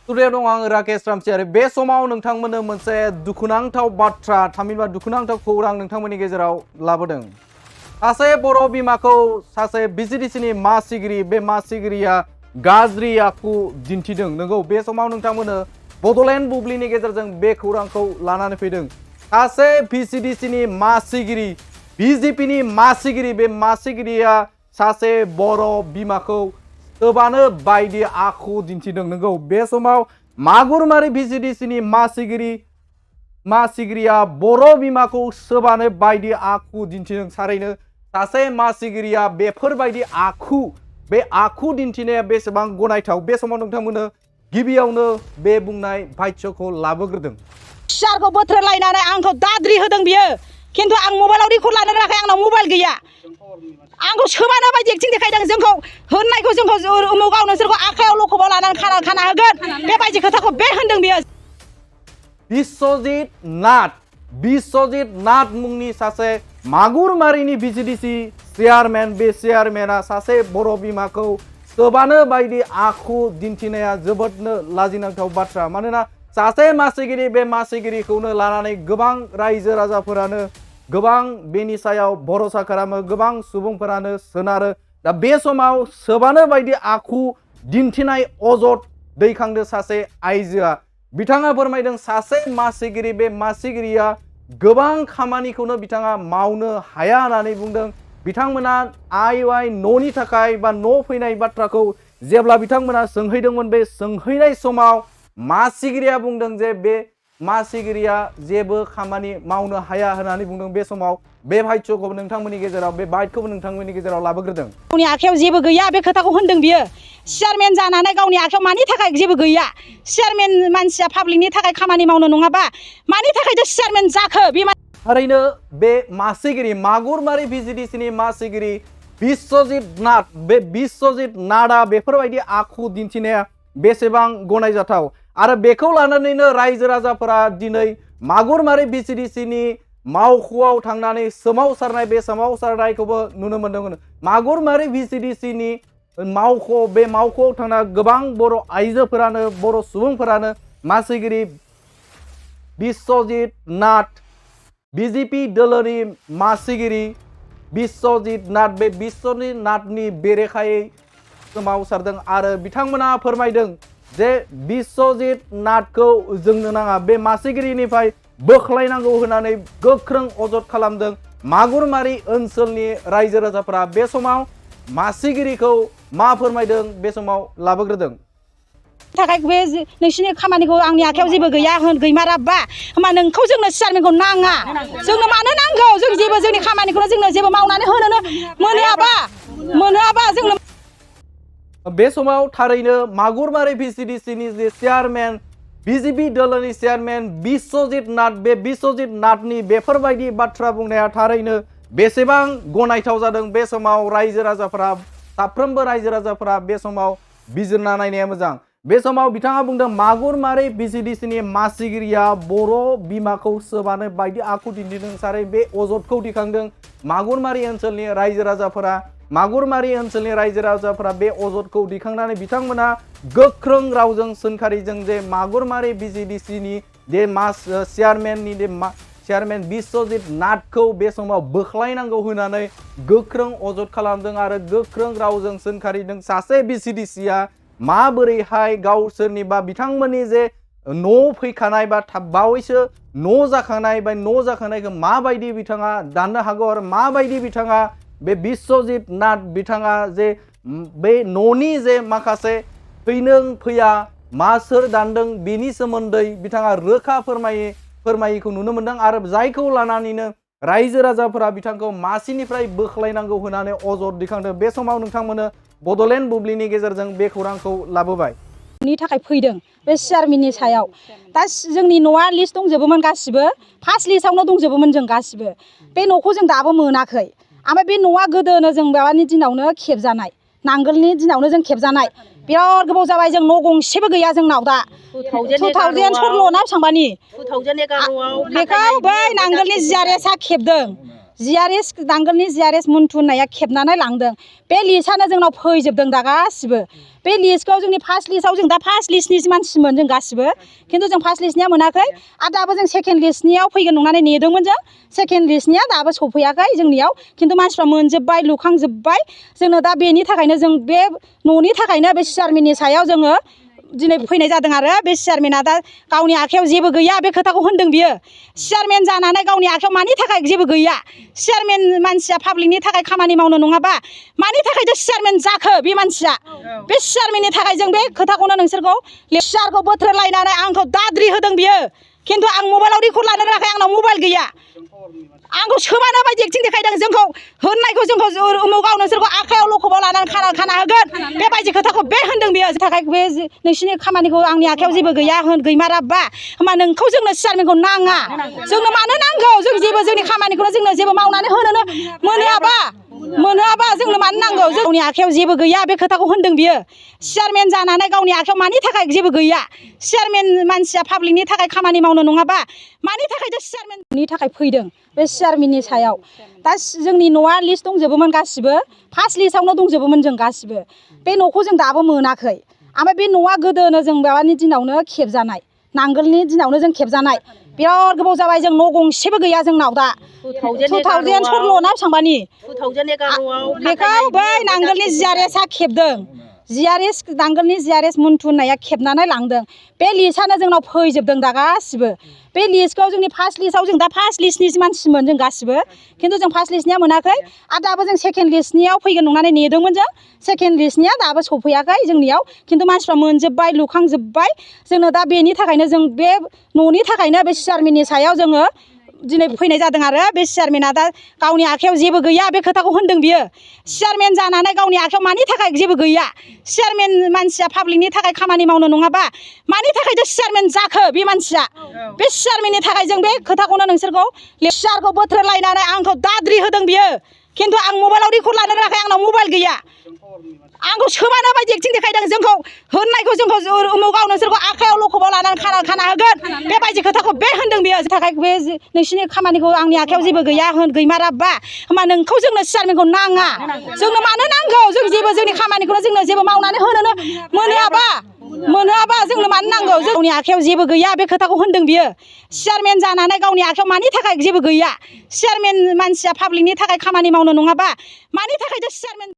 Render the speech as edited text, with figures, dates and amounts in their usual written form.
Studio दं आं राकेश रामसियारि बे समाव नोंथांमोननो मोनसे दुखुनांथाव बाथ्रा थामहिनबा दुखुनांथाव खौरां नोंथांमोननि गेजेराव लाबोदों। सासे बर' बिमाखौ सासे भिसिडिसिनि मासिगिरि बे मासिगिरिया गाज्रि आखु दिन्थिदों। नंगौ बे समाव नोंथांमोननो बड'लेण्ड बुब्लिनि गेजेरजों बे खौरांखौ लानानै फैदों। सासे भिसिडिसिनि मासिगिरि बिजेपिनि मासिगिरि बे मासिगिरिया सासे बर' बिमाखौ सोबानो बायदि आखु दिन्थिदों। नंगौ बे समाव मागुरमारि भिसिडिसिनि मासिगिरिया बर' बिमाखौ सोबानो बायदि आखु दिन्थिदों। थारैनो सासे मासिगिरिया बेफोरबायदि बे आखु दिन्थिनाया बेसेबां गनायथाव बे समाव नोंथांमोननो गिबियावनो बे बुंनाय भाष्यखौ लाबोग्रोदों। फिसाखौ बोथ्रोलायनानै आंखौ दाद्रि होदों बियो, खिन्थु आं मबाइलाव रेकर्ड लानो रोङाखै, आंनाव मबाइल गैया। आंखौ सोबानो बायदि एक्टिं देखायदों। जोंखौ होननायखौ जोंखौ उमुगाव नोंसोरखौ आखायाव लखबाव लानानै खाना होगोन बेबायदि खोथाखौ बे होनदों बियो। बिश्वजित नाथ मुंनि सासे मागुरमारिनि भिसिडिसि चेयारमेन बे चेयारमेना सासे बर' बिमाखौ सोबानो बायदि आखु दिन्थिनाया जोबोदनो लाजिनांथाव बाथ्रा। मानोना सासे मासिगिरि बे मासिगिरिखौनो लानानै गोबां रायजो राजाफोरानो गोबां बेनि सायाव भरोसा खालामो, गोबां सुबुंफोरानो सोनारो। दा बे समाव सोबानो बायदि आखु दिन्थिनाय अजद दैखांदो सासे आइजोआ। बिथाङा फोरमायदों सासे मासिगिरि बे मासिगिरिया गोबां खामानिखौनो बिथाङा मावनो हाया होननानै बुंदों। बिथांमोना आइ न'नि थाखाय बा न' फैनाय बाथ्राखौ जेब्ला बिथांमोना सोंहैदोंमोन बे सोंहैनाय समाव मासिगिरिया बुंदों जे बे मासिगिरिया जेबो खामानि मावनो हाया होननानै बुंदों। बे समाव बे भाष्यखौ नोंथांमोननि गेजेराव बे बाइटखौबो नोंथांमोननि गेजेराव लाबोग्रोदों। गावनि आखायाव जेबो गैया बे खोथाखौ होनदों बियो। चेयारमेन जानानै गावनि आखायाव मानि थाखाय जेबो गैया? चेयारमेन मानसिया पाब्लिकनि थाखाय खामानि मावनो नङाबा मानि थाखायथो चेयारमेन जाखो? बे थारैनो बे मासिगिरि मागुरमारि भिसिडिसिनि मासिगिरि बिश्वजित नाथ बे बिश्वजित नाथआ बेफोरबायदि आखु दिन्थिनाया बेसेबां गनायजाथाव आरो बेखौ लानानैनो रायजो राजाफोरा दिनै मागुरमारि भिसिडिसिनि मावख'आव थांनानै सोमावसारनाय बे सोमावसारनायखौबो नुनो मोन्दोंमोन। मागुरमारि भिसिडिसिनि बे मावख'आव थांना गोबां बर' आइजोफोरानो बर' सुबुंफोरानो मासिगिरि बिश्वजित नाथ बिजेपि दोलोनि मासिगिरि बिश्वजित नाथ बे बिश्वजित नाथनि बेरेखायै सोमावसारदों आरो बिथांमोना फोरमायदों जे बिश्वजित नाथखौ जोंनो नाङा, बे मासिगिरिनिफ्राय बोख्लायनांगौ होननानै गोख्रों अजद खालामदों मागुरमारि ओनसोलनि रायजो राजाफोरा। बे समाव मासिगिरिखौ मा फोरमायदों बे समाव लाबोग्रोदों। थाखाय बे नोंसिनि खामानिखौ आंनि आखायाव जेबो गैया गैमाराबा होमबा नोंखौ जोंनो चेयारमेनखौ नाङा, जोंनो मानो नांगौ? जों जेबो जोंनि खामानिखौनो जोंनो जेबो मावनानै होनो मोनाबा जोंनो। बे समाव थारैनो मागुरमारि भिसिडिसिनि जे चेयारमेन बिजेपि दोलोनि चेयारमेन बिश्वजित नाथ बे बिश्वजित नाथनि बेफोरबायदि बाथ्रा बुंनाया थारैनो बेसेबां गनायथाव जादों बे समाव रायजो राजाफोरा साफ्रोमबो रायजो राजाफोरा बे समाव बिजिरना नायनाया मोजां। बे समाव बिथाङा बुंदों मागुरमारि भिसिडिसिनि मासिगिरिया बर' बिमाखौ सोबानो बायदि आखु दिन्थिदों। सारै बे अजदखौ दिखांदों मागुरमारि ओनसोलनि रायजो राजाफोरा। मागुरमारि ओनसोलनि रायजो राजाफोरा बे अजदखौ दिखांनानै बिथांमोना गोख्रों रावजों सोंखारिजों जे मागुरमारि भिसिडिसिनि जे चेयारमेन बिश्वजित नाथखौ बे समाव बोख्लायनांगौ होननानै गोख्रों अजद खालामदों आरो गोख्रों रावजों सोंखारिदों सासे भिसिडिसिया माबोरैहाय गावसोरनि बा बिथांमोननि जे न' फैखानाय बा बावैसो न' जाखानायखौ माबायदि बिथाङा दाननो हागौ आरो माबायदि बिथाङा बे बिश्वजित नाथ बिथाङा जे बे न'नि जे माखासे फैया मा सोर दानदों बेनि सोमोन्दै बिथाङा रोखा फोरमायैखौ नुनो मोन्दों आरो जायखौ लानानैनो रायजो राजाफोरा बिथांखौ मासिनिफ्राय बोख्लायनांगौ होननानै अजद दिखांदों। बे समाव नोंथांमोननो बड'लेण्ड बुब्लिनि गेजेरजों बे खौरांखौ लाबोबाय। नि थाखाय फैदों बे चेयारमेननि सायाव। दा जोंनि न'आ लिस्ट दंजोबोमोन गासिबो, फार्स्ट लिस्टआवनो दंजोबोमोन जों गासिबो। बे न'खौ जों दाबो मोनाखै। ओमफ्राय बे न'आ गोदोनो जों माबानि दिनावनो खेबजानाय, नांगोलनि दिनावनो जों खेबजानाय। बिराद गोबाव जाबाय जों न' गंसेबो गैया जोंनाव दा। 2016 ना बेसेबांबानि बेखौ बै नांगोलनि जिआरएसआ खेबदों। जिआरएस नांगोलनि जिआरएस मुन्थु होननाया खेबनानै लांदों बे लिस्टआनो जोंनाव फैजोबदों दा गासिबो बे लिस्टखौ जोंनि फार्स्ट लिस्टआव जों दा फार्स्ट लिस्टनि मानसिमोन जों गासिबो खिन्थु जों फार्स्ट लिस्टनिया मोनाखै आरो दाबो जों सेकेन्ड लिस्टनियाव फैगोन नंनानै नेदोंमोन जों सेकेन्ड लिस्टनिया दाबो सफैयाखै जोंनियाव खिन्थु मानसिफ्रा मोनजोब्बाय लुखांजोब्बाय जोंनो दा बेनि थाखायनो जों बे न'नि थाखायनो बे चेयारमेननि सायाव जोङो दिनै फैनाय जादों आरो बे चेयारमेना दा गावनि आखायाव जेबो गैया बे खोथाखौ होनदों बियो चेयारमेन जानानै गावनि आखायाव मानि थाखाय जेबो गैया चेयारमेन मानसिया पाब्लिकनि थाखाय खामानि मावनो नङाबा मानि थाखायथो चेयारमेन जाखो बे मानसिया बे चेयारमेननि थाखाय जों बे खोथाखौनो नोंसोरखौ चेयारखौ बोथ्रोदलायनानै आंखौ दाद्रि होदों बियो खिन्थु आं मबाइलाव रेकर्ड लानो रोङाखै आंनाव मबाइल गैया आंखौ सोबानो बायदि एक्टिं देखायदों जोंखौ होननायखौ जोंखौ उमुगाव नोंसोरखौ आखायाव लखबाव लानानै खाना होगोन बेबायदि खोथाखौ बे होनदों बियो थाखाय बे नोंसिनि खामानिखौ आंनि आखायाव जेबो गैया गैमाराबा होमबा नोंखौ जोंनो चेयारमेनखौ नाङा जोंनो मानो नांगौ जों जेबो जोंनि खामानिखौनो जोंनो जेबो मावनानै होनोनो मोनोआबा जोंनो मानो नांगौ जोंनि आखायाव जेबो गैया बे खोथाखौ होनदों बियो चेयारमेन जानानै गावनि आखायाव मानि थाखाय जेबो गैया चेयारमेन मानसिया पाब्लिकनि थाखाय खामानि मावनो नङाबा मानि थाखायथो चेयारमेननि थाखाय फैदों बे चेयारमेननि सायाव दा जोंनि न'आ लिस्ट दंजोबोमोन गासिबो फार्स्ट लिस्टआवनो दंजोबोमोन जों गासिबो बे न'खौ जों दाबो मोनाखै ओमफ्राय बे न'आ गोदोनो जों माबानि दिनावनो खेबजानाय नांगोलनि दिनावनो जों खेबजानाय बिराद गोबाव जाबाय जों न' गंसेबो गैया जोंनाव दा 2000 16 ना बेसेबांबानि 2011 बेखौ बै नांगोलनि जिआरएसआ खेबदों जिआरएस नांगोलनि जिआरएस मुन्थु होननाया खेबनानै लांदों बे लिस्टआनो जोंनाव फैजोबदों दा गासिबो बे लिस्टखौ जोंनि फार्स्ट लिस्टआव जों दा फार्स्ट लिस्टनि मानसिमोन जों गासिबो खिन्थु जों फार्स्ट लिस्टनिया मोनाखै आरो दाबो जों सेकेन्ड लिस्टनियाव फैगोन नंनानै नेदोंमोन जों सेकेन्ड लिस्टनिया दाबो सफैयाखै जोंनियाव खिन्थु मानसिफ्रा मोनजोब्बाय लुखांजोब्बाय जोंनो दा बेनि थाखायनो जों बे न'नि थाखायनो बे चेयारमेननि सायाव जोङो दिनै फैनाय जादों आरो बे चेयारमेना दा गावनि आखायाव जेबो गैया बे खोथाखौ होनदों बियो चेयारमेन जानानै गावनि आखायाव मानि थाखाय जेबो गैया चेयारमेन मानसिया पाब्लिकनि थाखाय खामानि मावनो नङाबा मानि थाखायथो चेयारमेन जाखो बे मानसिया बे चेयारमेननि थाखाय जों बे खोथाखौनो नोंसोरखौ चेयारखौ बोथ्रोदलायनानै आंखौ दाद्रि होदों बियो खिन्थु आं मबाइलाव रेकर्ड लानो रोङाखै आंनाव मबाइल गैया आंखौ सोबानो बायदि एक्टिं देखायदों जोंखौ होननायखौ जोंखौ उमुगाव नोंसोरखौ आखायाव लखबाव लानानै खाना होगोन बेबायदि खोथाखौ बे होनदों बियो थाखाय बे नोंसिनि खामानिखौ आंनि आखायाव जेबो गैया गैमाराबा होमबा नोंखौ जोंनो चेयारमेनखौ नाङा जोंनो मानो नांगौ जों जेबो जोंनि खामानिखौनो जोंनो जेबो मावनानै होनोनो मोनोआबा जोंनो मानो नांगौ गावनि आखायाव जेबो गैया बे खोथाखौ होनदों बियो चेयारमेन जानानै गावनि आखायाव मानि थाखाय जेबो गैया चेयारमेन मानसिया पाब्लिकनि थाखाय खामानि मावनो नङाबा मानि थाखायथो चेयारमेन